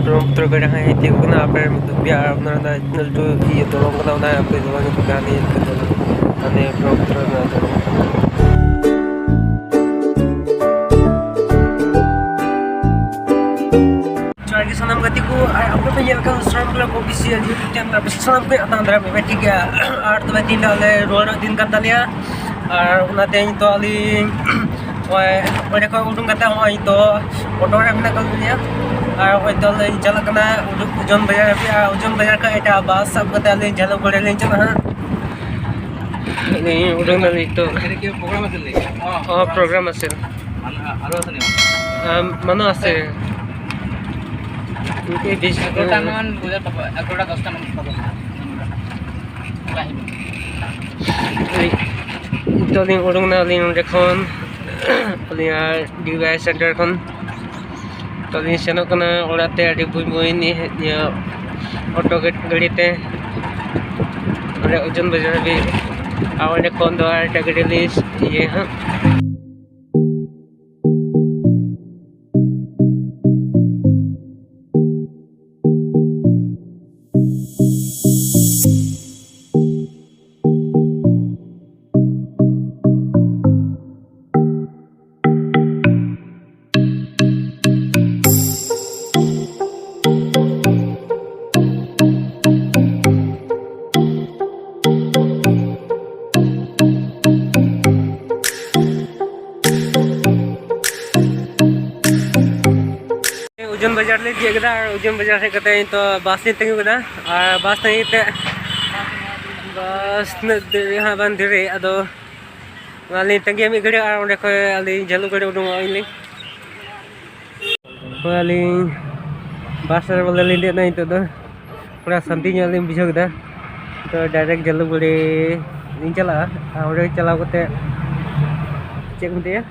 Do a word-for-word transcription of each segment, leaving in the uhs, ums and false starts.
ᱵᱨᱚᱦᱢᱯᱩᱛᱨᱚ ᱜᱟᱰᱟ ᱦᱟᱸᱜ ᱦᱮᱡ ᱛᱤᱭᱳᱜ ᱠᱟᱱᱟ, ᱟᱯᱮ ᱢᱤᱫ ᱫᱷᱟᱣ ᱯᱮᱭᱟ, ᱟᱨ ᱚᱱᱟ ᱨᱮᱱᱟᱜ ᱤᱛᱱᱟᱹ ᱞᱟᱹᱴᱩ ᱤᱭᱟᱹ ᱫᱚᱞᱚᱝ ᱠᱟᱱᱟ, ᱚᱱᱟ ᱟᱯᱮ ᱫᱚᱞᱚᱝ ᱠᱟᱱᱟ, ᱦᱟᱱᱮ ᱤᱛᱱᱟᱹ ᱫᱚᱞᱚᱝ, ᱦᱟᱱᱮ ᱵᱨᱚᱦᱢᱯᱩᱛᱨᱚ ᱨᱮᱱᱟᱜ ᱫᱚᱞᱚᱝ ᱠᱟᱱᱟ᱾ ᱡᱚᱦᱟᱨ ᱜᱮ ᱥᱟᱱᱟᱢ ᱜᱟᱛᱮ ᱠᱚ, ᱟᱨ ᱟᱯᱮ ᱯᱮ ᱧᱮᱞ ᱠᱟᱱ ᱥᱨᱚᱢ ᱠᱞᱟᱵᱽ ᱚᱯᱷᱤᱥᱤᱭᱟᱞ YouTube ᱪᱮᱱᱮᱞ, ᱟᱯᱮ ᱥᱟᱱᱟᱢ ᱠᱚ ᱟᱛᱟᱝ ᱫᱟᱨᱟᱢ ᱯᱮ, ᱴᱷᱤᱠ ᱜᱮᱭᱟ? ᱟᱨ ᱛᱚᱵᱮ ᱛᱮᱦᱮᱧ ᱫᱚ ᱟᱞᱮ ᱨᱩᱣᱟᱹᱲᱚᱜ ᱫᱤᱱ ᱠᱟᱱ ᱛᱟᱞᱮᱭᱟ, ᱟᱨ ᱚᱱᱟᱛᱮ ᱱᱤᱛᱚᱜ ᱟᱹᱞᱤᱧ ᱱᱚᱜᱼᱚᱭ ᱚᱸᱰᱮ ᱠᱷᱚᱱ ᱩᱰᱩᱝ ᱠᱟᱛᱮ ᱱᱚᱜᱼᱚᱭ ᱱᱤᱛᱚᱜ ᱚᱴᱳ ᱨᱮ ᱢᱮᱱᱟᱜ ᱟᱠᱟᱫ ᱞᱤᱧᱟ᱾ ᱟᱨ ᱱᱚᱜᱼᱚᱭ ᱛᱚ ᱞᱤᱧ ᱪᱟᱞᱟᱜ ᱠᱟᱱᱟ ᱳᱡᱚᱱ ᱵᱟᱡᱟᱨ ᱦᱟᱹᱵᱤᱡ, ᱟᱨ ᱳᱡᱚᱱ ᱵᱟᱡᱟᱨ ᱠᱷᱚᱱ ᱮᱴᱟᱜ ᱵᱟᱥ ᱥᱟᱵ ᱠᱟᱛᱮ ᱟᱹᱞᱤᱧ ᱡᱷᱟᱹᱞᱩᱜᱩᱲᱤ ᱞᱤᱧ ᱪᱟᱞᱟᱜᱼᱟ ᱦᱟᱸᱜ᱾ ᱟᱹᱞᱤᱧ ᱩᱰᱩᱝ ᱱᱟᱞᱤᱧ ᱱᱤᱛᱚᱜ᱾ ᱚ, ᱯᱨᱳᱜᱨᱟᱢ ᱟᱥᱮ? ᱟᱢ, ᱢᱟᱱᱟ ᱟᱥᱮ? ᱤᱱᱠᱟᱹ ᱵᱤᱥ ᱮᱜᱟᱨᱚᱴᱟ ᱢᱟᱱ ᱵᱩᱡᱷᱟᱹᱣ ᱛᱟᱠᱚ, ᱮᱜᱟᱨᱚᱴᱟ ᱫᱚᱥᱴᱟ ᱢᱟᱱ ᱛᱟᱠᱚ᱾ ᱱᱤᱛᱚᱜ ᱞᱤᱧ ᱩᱰᱩᱝ ᱮᱱᱟ ᱟᱹᱞᱤᱧ ᱱᱚᱸᱰᱮ ᱠᱷᱚᱱ, ᱟᱹᱞᱤᱧᱟᱜ ᱰᱤ ᱣᱟᱭ ᱥᱮᱱᱴᱟᱨ ᱠᱷᱚᱱ᱾ ᱱᱤᱛᱚᱜ ᱞᱤᱧ ᱥᱮᱱᱚᱜ ᱠᱟᱱᱟ ᱚᱲᱟᱜ ᱛᱮ, ᱟᱹᱰᱤ ᱵᱟᱹᱭ ᱵᱟᱹᱭ ᱱᱤᱭᱟᱹ, ᱱᱤᱭᱟᱹ ᱚᱴᱳ ᱜᱟᱹᱰ-, ᱜᱟᱹᱰᱤ ᱛᱮ ᱚᱸᱰᱮ ᱳᱡᱚᱱ ᱵᱟᱡᱟᱨ ᱦᱟᱹᱵᱤᱡ, ᱟᱨ ᱚᱸᱰᱮ ᱠᱷᱚᱱ ᱫᱚ ᱟᱨ ᱮᱴᱟᱜ ᱜᱟᱹᱰᱤ ᱞᱤᱧ ᱤᱭᱟᱹᱭᱟ ᱦᱟᱸᱜ᱾ ᱳᱡᱚᱱ ᱵᱟᱡᱟᱨ ᱞᱮ ᱛᱤᱭᱳᱜ ᱠᱮᱫᱟ, ᱟᱨ ᱳᱡᱚᱱ ᱵᱟᱡᱟᱨ ᱦᱮᱡ ᱠᱟᱛᱮ ᱱᱤᱛᱚᱜ ᱵᱟᱥ ᱞᱮ ᱛᱤᱸᱜᱩ ᱠᱮᱫᱟ, ᱟᱨ ᱵᱟᱥ ᱛᱟᱺᱜᱤ ᱛᱮ, ᱵᱟᱥ ᱛᱤᱱᱟᱹᱜ ᱫᱮᱨᱤ ᱦᱟᱸᱜ ᱵᱟᱝ ᱫᱮᱨᱤ, ᱟᱫᱚ ᱚᱱᱟᱞᱤᱧ ᱛᱟᱺᱜᱤᱭᱟ ᱢᱤᱫ ᱜᱷᱟᱹᱲᱤᱡ, ᱟᱨ ᱚᱸᱰᱮ ᱠᱷᱚᱱ ᱟᱹᱞᱤᱧ ᱡᱷᱟᱹᱞᱩᱜᱩᱲᱤ ᱩᱰᱩᱝᱚᱜ ᱟᱹᱞᱤᱧ᱾ ᱦᱳᱭ, ᱟᱹᱞᱤᱧ ᱵᱟᱥ ᱨᱮ ᱵᱚᱞᱮ ᱞᱤᱧ ᱫᱮᱡ ᱮᱱᱟ ᱱᱤᱛᱚᱜ ᱫᱚ᱾ ᱛᱷᱚᱲᱟ ᱥᱟᱱᱛᱤ ᱧᱚᱜ ᱞᱤᱧ ᱵᱩᱡᱷᱟᱹᱣ ᱠᱮᱫᱟ᱾ ᱛᱚ, ᱰᱟᱭᱨᱮᱠᱴ ᱡᱷᱟᱹᱞᱩᱜᱩᱲᱤ ᱞᱤᱧ ᱪᱟᱞᱟᱜᱼᱟ᱾ ᱟᱨ ᱚᱸᱰᱮ ᱪᱟᱞᱟᱣ ᱠᱟᱛᱮ, ᱪᱮᱫ ᱠᱚ ᱢᱮᱛᱟᱜᱼᱟ?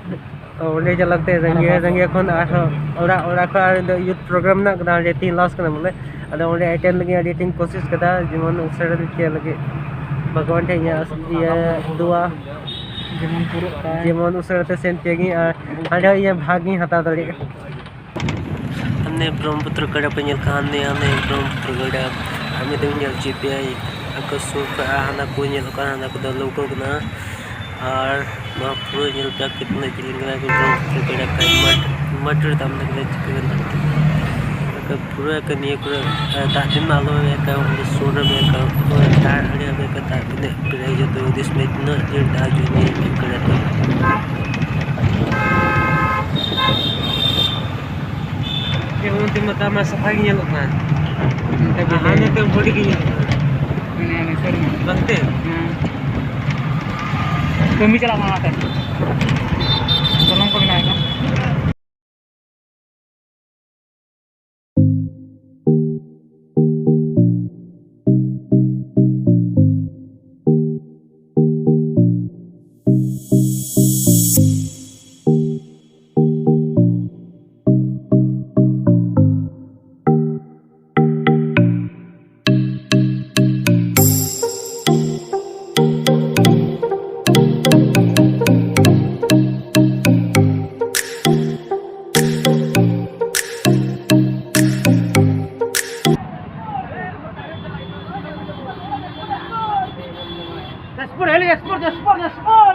ᱛᱚ, ᱚᱸᱰᱮ ᱪᱟᱞᱟᱣ ᱠᱟᱛᱮ ᱨᱟᱹᱝᱜᱤᱭᱟᱹ, ᱨᱟᱹᱝᱜᱤᱭᱟᱹ ᱠᱷᱚᱱ ᱟᱨᱦᱚᱸ ᱚᱲᱟᱜ, ᱚᱲᱟᱜ ᱠᱷᱚᱱ ᱟᱨ ᱫᱚ ᱭᱩᱛᱷ ᱯᱨᱳᱜᱨᱟᱢ ᱢᱮᱱᱟᱜ ᱠᱟᱫᱟ, ᱚᱸᱰᱮ ᱛᱤᱦᱤᱧ ᱞᱟᱥᱴ ᱠᱟᱱᱟ ᱵᱚᱞᱮ᱾ ᱟᱫᱚ ᱚᱸᱰᱮ ᱮᱴᱮᱱᱰ ᱞᱟᱹᱜᱤᱫ ᱟᱹᱰᱤ ᱟᱸᱴᱤᱧ ᱠᱳᱥᱤᱥ ᱠᱟᱫᱟ, ᱡᱮᱢᱚᱱ ᱩᱥᱟᱹᱨᱟ ᱞᱤᱧ ᱪᱮᱫ ᱞᱟᱹᱜᱤᱫ᱾ ᱵᱷᱟᱜᱽᱣᱟᱱ ᱴᱷᱮᱱ ᱤᱧᱟᱹᱜ ᱤᱭᱟᱹ ᱫᱩᱣᱟ, ᱡᱮᱢᱚᱱ ᱯᱩᱨᱟᱹᱜ ᱛᱟᱭ᱾ ᱡᱮᱢᱚᱱ ᱩᱥᱟᱹᱨᱟ ᱛᱮ ᱥᱮᱱ ᱠᱮᱜᱤᱧ ᱟᱨ ᱦᱟᱸᱰᱮ ᱤᱧᱟᱹᱜ ᱵᱷᱟᱜᱽ ᱤᱧ ᱦᱟᱛᱟᱣ ᱫᱟᱲᱮᱭᱟᱜ᱾ ᱦᱟᱱᱮ ᱵᱨᱚᱦᱢᱯᱩᱛᱨᱚ ᱜᱟᱰᱟ ᱯᱮ ᱧᱮᱞ ᱠᱟᱜᱼᱟ, ᱦᱟᱱᱮ, ᱦᱟᱱᱮ ᱵᱨᱚᱦᱢᱯᱩᱛᱨᱚ ᱜᱟᱰᱟ᱾ ᱟᱨ ᱢᱤᱫ ᱫᱚᱢ ᱧᱮᱞ ᱦᱚᱪᱚᱭ ᱯᱮᱭᱟ, ᱟᱠᱚ ᱥᱩᱨ ᱠᱷᱚᱱ, ᱟᱨ ᱦᱟᱱᱟ ᱠᱚ ᱧᱮᱞᱚᱜ ᱠᱟᱱᱟ, ᱦᱟᱱᱟ ᱠᱚᱫᱚ ᱞᱟᱹᱣᱠᱟᱹ ᱠᱟᱱᱟ᱾ ᱟᱨ ᱱᱚᱣᱟ ᱯᱩᱨᱟᱹ ᱧᱮᱞ ᱯᱮᱭᱟ, ᱛᱤᱱᱟᱹᱜ ᱡᱤᱞᱤᱧ ᱠᱟᱱᱟ, ᱮᱠᱫᱚᱢ ᱵᱨᱚᱦᱢᱯᱩᱛᱨᱚ ᱜᱟᱰᱟ ᱠᱷᱚᱱ ᱢᱟᱴ, ᱢᱟᱴ ᱨᱮ ᱫᱟᱜ ᱢᱮᱱᱟᱜ ᱠᱟᱱᱟ, ᱪᱤᱠᱟᱹ ᱠᱟᱱᱟ? ᱯᱩᱨᱟᱹ ᱱᱤᱭᱟᱹ ᱠᱚᱨᱮ, ᱫᱟᱜ ᱫᱤᱱ ᱢᱟ ᱟᱞᱚ ᱢᱮᱱ ᱠᱟᱱ, ᱚᱸᱰᱮ ᱥᱩᱨ ᱨᱮ ᱢᱮᱱ ᱠᱟᱱ, ᱰᱟᱦᱟᱨ ᱟᱲᱮ ᱨᱮ ᱢᱮᱱ ᱠᱟᱱ, ᱫᱟᱜ ᱛᱤᱱᱟᱹᱜ ᱯᱮᱨᱮᱡ ᱡᱚᱛᱚ ᱦᱩᱫᱤᱥ ᱢᱮ, ᱛᱤᱱᱟᱹᱜ ᱡᱳᱨ ᱫᱟᱜ ᱦᱤᱡᱩᱜ ᱱᱤᱭᱟᱹ ᱢᱤᱫ ᱜᱷᱟᱹᱲᱤ ᱛᱮ᱾ ᱮ, ᱚᱱᱛᱮ ᱢᱟ ᱫᱟᱜ ᱢᱟ ᱥᱟᱯᱷᱟ ᱜᱮ ᱧᱮᱞᱚᱜ ᱠᱟᱱ᱾ ᱚᱱᱛᱮ ᱜᱮ ᱟᱨ ᱦᱟᱱᱮ ᱛᱮ ᱵᱚᱰᱤ ᱜᱮ ᱧᱮᱞᱚᱜ ᱠᱟᱱᱟ᱾ ᱦᱟᱱᱮ, ᱦᱟᱱᱮ ᱥᱩᱨ ᱨᱮ᱾ ᱵᱟᱝᱛᱮ? ᱦᱮᱸ᱾ ᱠᱟᱹᱢᱤ ᱪᱟᱞᱟᱜ ᱠᱟᱱᱟ ᱚᱱᱟᱛᱮ᱾ ᱫᱚᱞᱚᱝ ᱠᱚ ᱢᱮᱱᱟᱜ ᱟᱠᱟᱫᱟ᱾ ᱡᱟᱡᱽᱯᱩᱨ ᱦᱮᱞᱤ, ᱡᱟᱡᱽᱯᱩᱨ, ᱡᱟᱡᱽᱯᱩᱨ, ᱡᱟᱡᱽᱯᱩᱨ᱾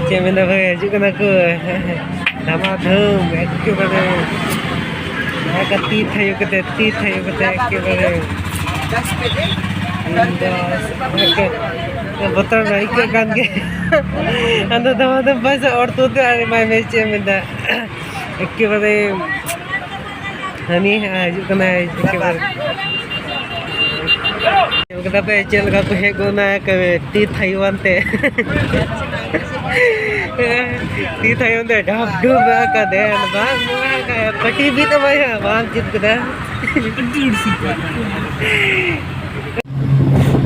ᱪᱮᱫ ᱢᱮᱱᱫᱟ ᱵᱷᱟᱹᱭ, ᱦᱤᱡᱩᱜ ᱠᱟᱱᱟ ᱠᱚ᱾ ᱫᱷᱟᱢᱟ ᱫᱷᱩᱢ ᱮᱠᱮᱵᱟᱨᱮ᱾ ᱟᱨ ᱛᱤ ᱛᱷᱟᱭᱚ ᱠᱟᱛᱮ, ᱛᱤ ᱛᱷᱟᱭᱚ ᱠᱟᱛᱮ ᱮᱠᱮᱵᱟᱨᱮ᱾ ᱤᱧ ᱫᱚ ᱵᱚᱛᱚᱨ ᱢᱟ ᱟᱹᱭᱠᱟᱹᱜ ᱠᱟᱱ ᱜᱮ᱾ ᱟᱫᱚ ᱫᱷᱟᱢᱟ ᱫᱷᱩᱢ ᱵᱟᱥ ᱚᱨ ᱛᱩᱫ ᱟᱨ ᱮᱢᱟᱭ ᱢᱮ, ᱪᱮᱫ ᱮᱢ ᱢᱮᱱᱫᱟ? ᱮᱠᱮᱵᱟᱨᱮ ᱦᱟᱹᱱᱤ ᱦᱤᱡᱩᱜ ᱠᱟᱱᱟᱭ, ᱮᱠᱮᱵᱟᱨᱮ᱾ ᱧᱮᱞ ᱠᱮᱫᱟ ᱯᱮ ᱪᱮᱫ ᱞᱮᱠᱟ ᱠᱚ ᱦᱮᱡ ᱜᱚᱫ ᱮᱱᱟ, ᱛᱤ ᱛᱷᱟᱭᱚ ᱟᱱᱛᱮ᱾ ᱛᱤ ᱛᱷᱟᱭᱚ ᱟᱱᱛᱮ ᱰᱷᱟᱯ ᱰᱷᱩᱯ ᱟᱠᱟᱫᱮ, ᱵᱟᱝ, ᱵᱟᱝ, ᱯᱟᱹᱴᱤ ᱵᱤᱫ ᱟᱢᱟᱭ ᱦᱟᱸᱜ, ᱵᱟᱢ ᱪᱮᱫ ᱠᱮᱫᱟ᱾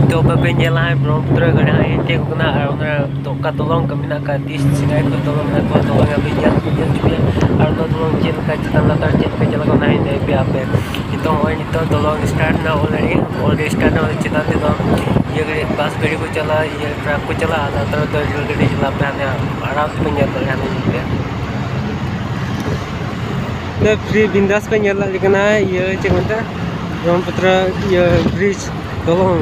ᱛᱚ ᱵᱟᱯᱮ ᱧᱮᱞᱟ, ᱦᱟᱸᱜ ᱵᱨᱚᱦᱢᱯᱩᱛᱨᱚ ᱜᱟᱰᱟ ᱦᱟᱸᱜ ᱦᱮᱡ ᱛᱤᱭᱳᱜ ᱠᱟᱱᱟ, ᱟᱨ ᱚᱱᱟ ᱫᱚ ᱚᱠᱟ ᱫᱚᱞᱚᱝ ᱠᱚ ᱢᱮᱱᱟᱜ ᱟᱠᱟᱫ, ᱛᱤᱥ ᱥᱮᱫᱟᱭ ᱠᱷᱚᱱ ᱫᱚᱞᱚᱝ ᱢᱮᱱᱟᱜ ᱠᱚᱣᱟ, ᱫᱚᱞᱚᱝ ᱟᱯᱮ ᱧᱮᱞ, ᱧᱮᱞ ᱦᱚᱪᱚ ᱯᱮᱭᱟ᱾ ᱟᱨ ᱚᱱᱟ ᱫᱚᱞᱚᱝ ᱪᱮᱫ ᱞᱮᱠᱟ ᱪᱮᱛᱟᱱ ᱞᱟᱛᱟᱨ ᱪᱮᱫ ᱞᱮᱠᱟ ᱪᱟᱞᱟᱜ ᱠᱟᱱᱟ, ᱚᱱᱟ ᱦᱚᱸᱧ ᱞᱟᱹᱭ ᱟᱯᱮᱭᱟ ᱟᱯᱮ᱾ ᱛᱚ ᱱᱚᱜᱼᱚᱭ ᱱᱤᱛᱚᱜ ᱫᱚ long start ᱱᱟ already, already start ᱱᱟ᱾ ᱪᱮᱛᱟᱱ ᱨᱮᱫᱚ ᱤᱭᱟᱹ ᱜᱟᱹᱰᱤ, ᱵᱟᱥ ᱜᱟᱹᱰᱤ ᱠᱚ ᱪᱟᱞᱟᱜᱼᱟ, ᱤᱭᱟᱹ ᱴᱨᱟᱠ ᱠᱚ ᱪᱟᱞᱟᱜᱼᱟ, ᱟᱨ ᱞᱟᱛᱟᱨ ᱨᱮᱫᱚ ᱨᱮᱹᱞ ᱜᱟᱹᱰᱤ ᱪᱟᱞᱟᱜᱼᱟ᱾ ᱟᱯᱮ ᱦᱟᱱᱮ ᱟᱨᱟᱢ ᱛᱮᱯᱮ ᱧᱮᱞ ᱫᱟᱲᱮᱭᱟᱜᱼᱟ, ᱦᱟᱱᱮ ᱧᱮᱞ ᱯᱮ᱾ ᱯᱷᱨᱤ ᱵᱤᱱᱫᱟᱥ ᱯᱮ ᱧᱮᱞ ᱫᱟᱲᱮᱭᱟᱜ ᱠᱟᱱᱟ, ᱤᱭᱟᱹ ᱪᱮᱫ ᱠᱚ ᱢᱮᱛᱟᱜᱼᱟ, ᱵᱨᱚᱦᱢᱯᱩᱛᱨᱚ ᱤᱭᱟᱹ ᱵᱨᱤᱡᱽ ᱫᱚᱞᱚᱝ᱾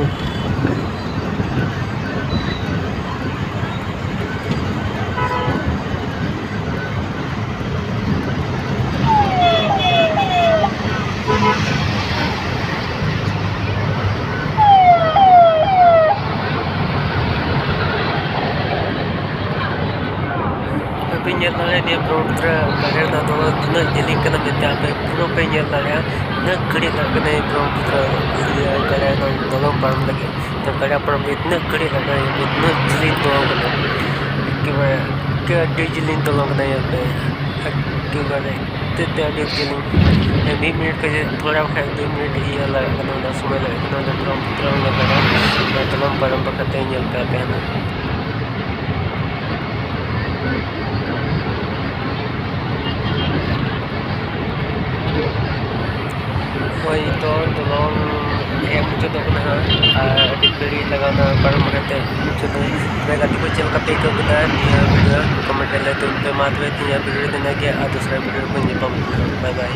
ᱟᱯᱮ ᱯᱮ ᱧᱮᱞ ᱫᱟᱲᱮᱭᱟᱜᱼᱟ ᱱᱤᱭᱟᱹ ᱵᱨᱚᱦᱢᱯᱩᱛᱨᱚ ᱜᱟᱰᱟ ᱨᱮᱱᱟᱜ ᱫᱚᱞᱚᱝ ᱛᱤᱱᱟᱹᱜ ᱡᱮᱞᱮᱧ ᱠᱟᱱᱟ ᱢᱮᱱᱛᱮ, ᱟᱯᱮ ᱯᱩᱨᱟᱹ ᱯᱮ ᱧᱮᱞ ᱫᱟᱲᱮᱭᱟᱜᱼᱟ ᱛᱤᱱᱟᱹᱜ ᱜᱷᱟᱹᱲᱤᱡ ᱞᱟᱜᱟᱜ ᱠᱟᱱᱟ ᱵᱨᱚᱦᱢᱯᱩᱛᱨᱚ ᱤᱭᱟᱹ ᱜᱟᱰᱟ ᱨᱮᱱᱟᱜ ᱫᱚᱞᱚᱝ ᱯᱟᱨᱚᱢ ᱞᱟᱹᱜᱤᱫ᱾ ᱛᱚ ᱜᱟᱰᱟ ᱯᱟᱨᱚᱢ ᱞᱟᱹᱜᱤᱫ ᱛᱤᱱᱟᱹᱜ ᱜᱷᱟᱹᱲᱤᱡ ᱞᱟᱜᱟᱜᱼᱟ, ᱛᱤᱱᱟᱹᱜ ᱡᱮᱞᱮᱧ ᱫᱚᱞᱚᱝ ᱠᱟᱱᱟ, ᱮᱠᱮᱵᱟᱨᱮ ᱟᱹᱰᱤ ᱡᱮᱞᱮᱧ ᱫᱚᱞᱚᱝ ᱠᱟᱱᱟ᱾ ᱧᱮᱞ ᱯᱮ ᱮᱠᱮᱵᱟᱨᱮ ᱛᱮ ᱟᱹᱰᱤ ᱡᱮᱞᱮᱧ, ᱢᱤᱫ ᱢᱤᱱᱤᱴ ᱠᱷᱚᱡ ᱛᱷᱚᱲᱟ ᱵᱟᱠᱷᱟᱡ ᱫᱩ ᱢᱤᱱᱤᱴ ᱤᱭᱟᱹ ᱞᱟᱜᱟᱜ ᱠᱟᱱᱟ, ᱚᱱᱟ ᱥᱚᱢᱚᱭ ᱞᱟᱜᱟᱜ ᱠᱟᱱᱟ᱾ ᱚᱱᱟ ᱵᱨᱚᱦᱢᱯᱩᱛᱨᱚ ᱚᱱᱟ ᱜᱟᱰᱟ ᱚᱱᱟ ᱫᱚᱞᱚᱝ ᱯᱟᱨᱚᱢ ᱵᱟᱠᱷᱨᱟ ᱛᱮ ᱧᱮᱞ ᱯᱮ ᱟᱯᱮ ᱦᱟᱱᱟ᱾ ᱦᱳᱭ, ᱱᱤᱛᱚᱜ ᱫᱚᱞᱚᱝ ᱦᱮᱡ ᱢᱩᱪᱟᱹᱫᱚᱜ ᱠᱟᱱᱟ ᱦᱟᱸᱜ, ᱟᱨ ᱟᱹᱰᱤ ᱜᱷᱟᱹᱲᱤᱡ ᱞᱟᱜᱟᱣᱱᱟ ᱯᱟᱨᱚᱢ ᱠᱟᱛᱮ ᱢᱩᱪᱟᱹᱫ ᱫᱚ᱾ ᱛᱚᱵᱮ ᱜᱟᱛᱮ ᱠᱚ, ᱪᱮᱫ ᱞᱮᱠᱟ ᱯᱮ ᱟᱹᱭᱠᱟᱹᱣ ᱠᱮᱫᱟ ᱱᱤᱭᱟᱹ ᱵᱷᱤᱰᱤᱭᱳ? ᱠᱚᱢᱮᱱᱴ ᱨᱮ ᱞᱟᱹᱭ ᱛᱟᱵᱚᱱ ᱯᱮ᱾ ᱢᱟ ᱛᱚᱵᱮ ᱛᱮᱦᱮᱧᱟᱜ ᱵᱷᱤᱰᱤᱭᱳ ᱨᱮᱫᱚ ᱤᱱᱟᱹᱜ ᱜᱮ, ᱟᱨ ᱫᱚᱥᱨᱟ ᱵᱷᱤᱰᱤᱭᱳ ᱨᱮᱵᱚᱱ ᱧᱟᱯᱟᱢ ᱠᱟᱱᱟ᱾ ᱵᱟᱭ ᱵᱟᱭ᱾